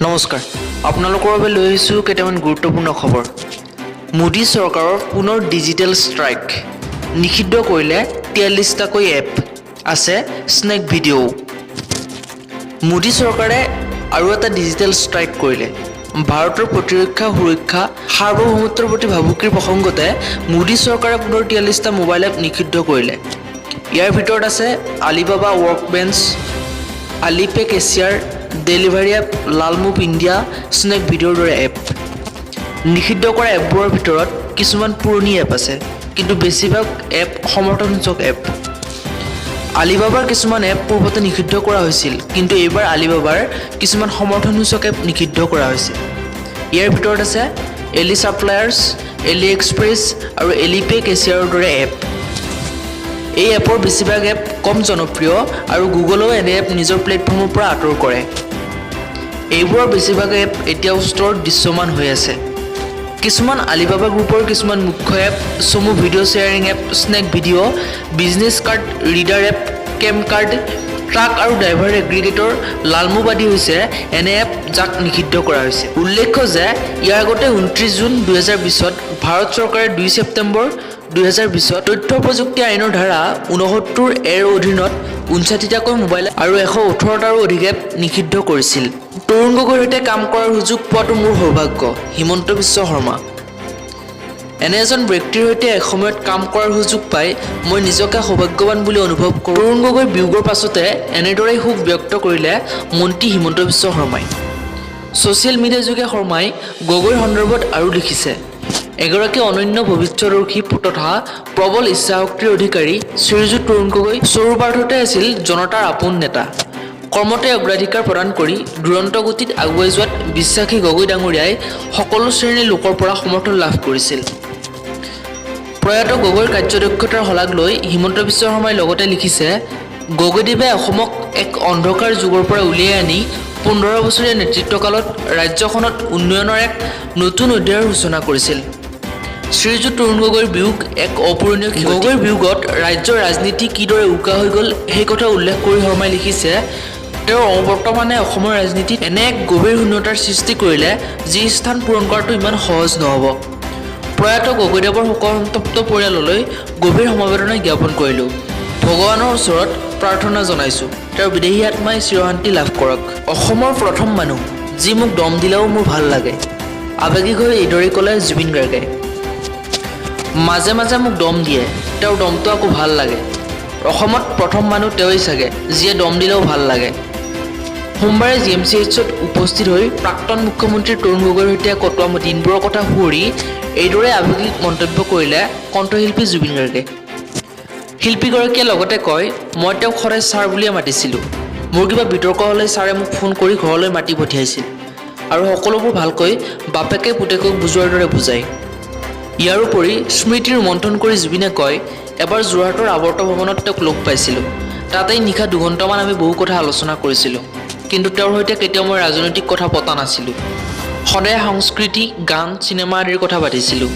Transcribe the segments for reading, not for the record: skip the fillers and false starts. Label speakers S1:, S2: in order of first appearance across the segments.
S1: নমস্কাৰ, আপোনালোকৰ বাবে লৈ আহিছোঁ কেইটামান গুৰুত্বপূৰ্ণ খবৰ। মোদী চৰকাৰৰ পুনৰ ডিজিটেল ষ্ট্ৰাইক, নিষিদ্ধ কৰিলে 43টাকৈ এপ, আছে স্নেক ভিডিঅ'ও। মোদী চৰকাৰে আৰু এটা ডিজিটেল ষ্ট্ৰাইক কৰিলে। ভাৰতৰ প্ৰতিৰক্ষা, সুৰক্ষা, সাৰ্বভৌমত্বৰ প্ৰতি ভাবুকিৰ প্ৰসংগতে মোদী চৰকাৰে পুনৰ 43টা মোবাইল এপ নিষিদ্ধ কৰিলে। ইয়াৰ ভিতৰত আছে Alibaba workbench, Alipay cashier, delivery app লালমুভ India, snack ভিডিঅ'ৰ দৰে এপ। নিষিদ্ধ কৰা এপবোৰৰ ভিতৰত কিছুমান পুৰণি এপ আছে, কিন্তু বেছিভাগ এপ সমৰ্থনসূচক এপ। আলিবাবাৰ কিছুমান এপ পূৰ্বতে নিষিদ্ধ কৰা হৈছিল, কিন্তু এইবাৰ আলিবাবাৰ কিছুমান সমৰ্থনসূচক এপ নিষিদ্ধ কৰা হৈছে। ইয়াৰ ভিতৰত আছে এলি ছাপ্লায়াৰ্ছ, এলি এক্সপ্ৰেছ আৰু এলিপে কেচিয়াৰৰ দৰে এপ। এই এপৰ বেছিভাগ এপ কম জনপ্ৰিয় আৰু গুগলেও এনে এপ নিজৰ প্লেটফৰ্মৰ পৰা আঁতৰ কৰে। এইবোৰৰ বেছিভাগ এপ এতিয়াও ষ্ট'ৰত দৃশ্যমান হৈ আছে। কিছুমান আলিবাবা গ্ৰুপৰ কিছুমান মুখ্য এপ চমু video sharing app snack video, business card reader app কেম কাৰ্ড, ট্ৰাক আৰু ড্ৰাইভাৰ এগ্ৰিগেটৰ লালমুভ আদি হৈছে এনে এপ যাক নিষিদ্ধ কৰা হৈছে। উল্লেখ্য যে ইয়াৰ আগতে 29 জুন 2020ত ভাৰত চৰকাৰে 2 ছেপ্টেম্বৰ 2020ত তথ্য প্ৰযুক্তি আইনৰ ধাৰা 69 এৰ অধীনত 59টাকৈ মোবাইল আৰু 118টাৰো অধিক এপ নিষিদ্ধ কৰিছিল। তৰুণ গগৈৰ সৈতে কাম কৰাৰ সুযোগ পোৱাটো মোৰ সৌভাগ্য, হিমন্ত বিশ্ব শৰ্মা। এনে এজন ব্যক্তিৰ সৈতে এসময়ত কাম কৰাৰ সুযোগ পাই মই নিজকে সৌভাগ্যৱান বুলি অনুভৱ কৰোঁ। তৰুণ গগৈৰ বিয়োগৰ পাছতে এনেদৰেই শোক ব্যক্ত কৰিলে মন্ত্ৰী হিমন্ত বিশ্ব শৰ্মাই। ছ'চিয়েল মিডিয়া যোগে শৰ্মাই গগৈৰ সন্দৰ্ভত আৰু লিখিছে, "এগৰাকী অনন্য ভৱিষ্যদৰ্শী তথা প্ৰবল ইচ্ছাশক্তিৰ অধিকাৰী শ্ৰীযুত তৰুণ গগৈ স্বৰূপাৰ্থতে আছিল জনতাৰ আপোন নেতা। কৰ্মতে অগ্ৰাধিকাৰ প্ৰদান কৰি দুৰন্ত গতিত আগুৱাই যোৱাত বিশ্বাসী গগৈ ডাঙৰীয়াই সকলো শ্ৰেণীৰ লোকৰ পৰা সমৰ্থন লাভ কৰিছিল।" প্ৰয়াত গগৈৰ কাৰ্যদক্ষতাৰ শলাগ লৈ হিমন্ত বিশ্ব শৰ্মাই লগতে লিখিছে, "গগৈদেৱে অসমক এক অন্ধকাৰ যুগৰ পৰা উলিয়াই আনি 15 বছৰীয়া নেতৃত্বকালত ৰাজ্যখনত উন্নয়নৰ এক নতুন অধ্যায়ৰ সূচনা কৰিছিল। শ্ৰীযুত তৰুণ গগৈৰ বিয়োগ এক অপূৰণীয় ক্ষতি।" গগৈৰ বিয়োগত ৰাজ্যৰ ৰাজনীতি কিদৰে উকা হৈ গ'ল, সেই কথা উল্লেখ কৰি শৰ্মাই লিখিছে, "তেওঁৰ অবৰ্তমানে অসমৰ ৰাজনীতিত এনে এক গভীৰ শূন্যতাৰ সৃষ্টি কৰিলে, যি স্থান পূৰণ কৰাটো ইমান সহজ নহ'ব। প্ৰয়াত গগৈদেৱৰ শোকসন্তপ্ত পৰিয়াললৈ গভীৰ সমবেদনা জ্ঞাপন কৰিলোঁ। ভগৱানৰ ওচৰত প্ৰাৰ্থনা জনাইছোঁ, তেওঁৰ বিদেহী আত্মাই চিৰশান্তি লাভ কৰক।" "অসমৰ প্ৰথম মানুহ যি মোক দম দিলেও মোৰ ভাল লাগে", আৱেগিক হৈ এইদৰে ক'লে জুবিন গাৰ্গে। "মাজে মাজে মোক দম দিয়ে, তেওঁৰ দমটো আকৌ ভাল লাগে। অসমত প্ৰথম মানুহ তেওঁৱেই চাগে, যিয়ে দম দিলেও ভাল লাগে।" সোমবাৰে জিএমচিএইচত উপস্থিত হৈ প্ৰাক্তন মুখ্যমন্ত্ৰী তৰুণ গগৈৰ সৈতে কটোৱা দিনবোৰৰ কথা সুঁৱৰি এইদৰে আৱেগিক মন্তব্য কৰিলে কণ্ঠশিল্পী জুবিন গাৰ্গে। শিল্পীগৰাকীয়ে লগতে কয়, "মই তেওঁক সদায় ছাৰ বুলিয়ে মাতিছিলোঁ। মোৰ কিবা বিতৰ্ক হ'লে ছাৰে মোক ফোন কৰি ঘৰলৈ মাতি পঠিয়াইছিল আৰু সকলোবোৰ ভালকৈ বাপেকে পুতেকক বুজোৱাৰ দৰে বুজায়।" ইয়াৰোপৰি স্মৃতি ৰোমন্থন কৰি জুবিনে কয়, "এবাৰ যোৰহাটৰ আৱৰ্ত ভৱনত তেওঁক লগ পাইছিলোঁ। তাতেই নিশা 2 ঘণ্টামান আমি বহু কথা আলোচনা কৰিছিলোঁ। কিন্তু তেওঁৰ সৈতে কেতিয়াও মই ৰাজনৈতিক কথা পতা নাছিলোঁ। সদায় সংস্কৃতি, গান, চিনেমা আদিৰ কথা পাতিছিলোঁ।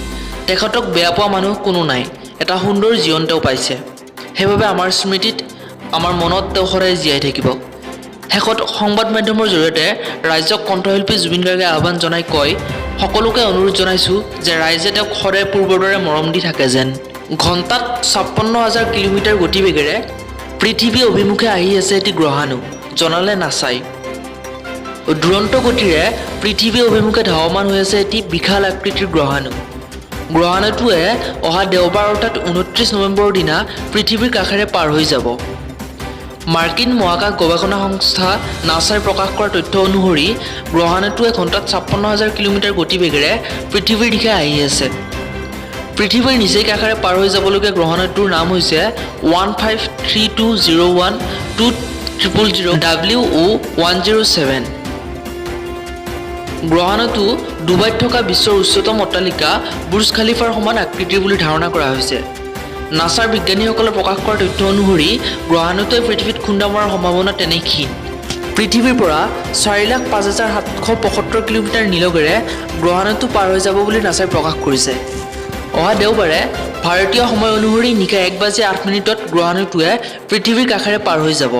S1: তেখেতক বেয়া পোৱা মানুহ কোনো নাই। এটা সুন্দৰ জীৱন তেওঁ পাইছে। সেইবাবে আমাৰ স্মৃতিত, আমাৰ মনত তেওঁ সদায় জীয়াই থাকিব।" শেষত সংবাদ মাধ্যমৰ জৰিয়তে ৰাইজক কণ্ঠশিল্পী জুবিন গাৰ্গে আহ্বান জনাই কয়, "সকলোকে অনুৰোধ জনাইছোঁ যে ৰাইজে তেওঁক সদায় পূৰ্বৰ দৰে মৰম দি থাকে যেন।" ঘণ্টাত 56 হাজাৰ কিলোমিটাৰ গতিবেগেৰে পৃথিৱী অভিমুখে আহি আছে এটি গ্ৰহাণু, জনালে নাছাই। দুৰন্ত গতিৰে পৃথিৱী অভিমুখে ধাৱমান হৈ আছে এটি বিশাল আকৃতিৰ গ্ৰহাণু। গ্ৰহাণুটোৱে অহা দেওবাৰ অৰ্থাৎ 29 নৱেম্বৰৰ দিনা পৃথিৱীৰ কাষেৰে পাৰ হৈ যাব। মাৰ্কিন মহাকাশ গৱেষণা সংস্থা নাছাই প্ৰকাশ কৰা তথ্য অনুসৰি গ্ৰহাণুটোৱে ঘণ্টাত 56 হাজাৰ কিলোমিটাৰ গতিবেগেৰে পৃথিৱীৰ দিশে আহি আছে। পৃথিৱীৰ নিচেই কাষেৰে পাৰ হৈ যাবলগীয়া গ্ৰহাণুটোৰ নাম হৈছে 1532012000 WO107। গ্ৰহাণুটো ডুবাইত থকা বিশ্বৰ উচ্চতম অট্টালিকা বুৰ্জ খালিফাৰ সমান আকৃতিৰ বুলি ধাৰণা কৰা হৈছে। নাছাৰ বিজ্ঞানীসকলে প্ৰকাশ কৰা তথ্য অনুসৰি গ্ৰহাণুটোৱে পৃথিৱীত খুন্দা মৰাৰ সম্ভাৱনা তেনেই ক্ষীণ। পৃথিৱীৰ পৰা 4,05,775 কিলোমিটাৰ নিলগেৰে গ্ৰহাণুটো পাৰ হৈ যাব বুলি নাছাই প্ৰকাশ কৰিছে। অহা দেওবাৰে ভাৰতীয় সময় অনুসৰি নিশা 1 বাজি 8 মিনিটত গ্ৰহাণুটোৱে পৃথিৱীৰ কাষেৰে পাৰ হৈ যাব।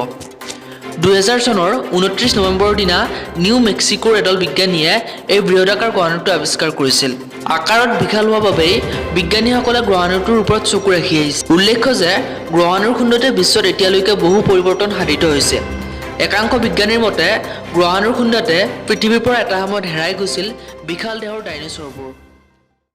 S1: 2000 চনৰ 29 নৱেম্বৰৰ দিনা নিউ মেক্সিকোৰ এদল বিজ্ঞানীয়ে এই বৃহদাকাৰ গ্ৰহাণুটো আৱিষ্কাৰ কৰিছিল। আকাৰত বিশাল হোৱা বাবেই বিজ্ঞানীসকলে গ্ৰহাণুটোৰ ওপৰত চকু ৰাখি আহিছে। উল্লেখ্য যে গ্ৰহাণুৰ খুন্দাতে বিশ্বত এতিয়ালৈকে বহু পৰিৱৰ্তন সাধিত হৈছে। একাংশ বিজ্ঞানীৰ মতে গ্ৰহাণুৰ খুন্দাতে পৃথিৱীৰ পৰা এটা সময়ত হেৰাই গৈছিল বিশাল দেহৰ ডাইনোছৰবোৰ।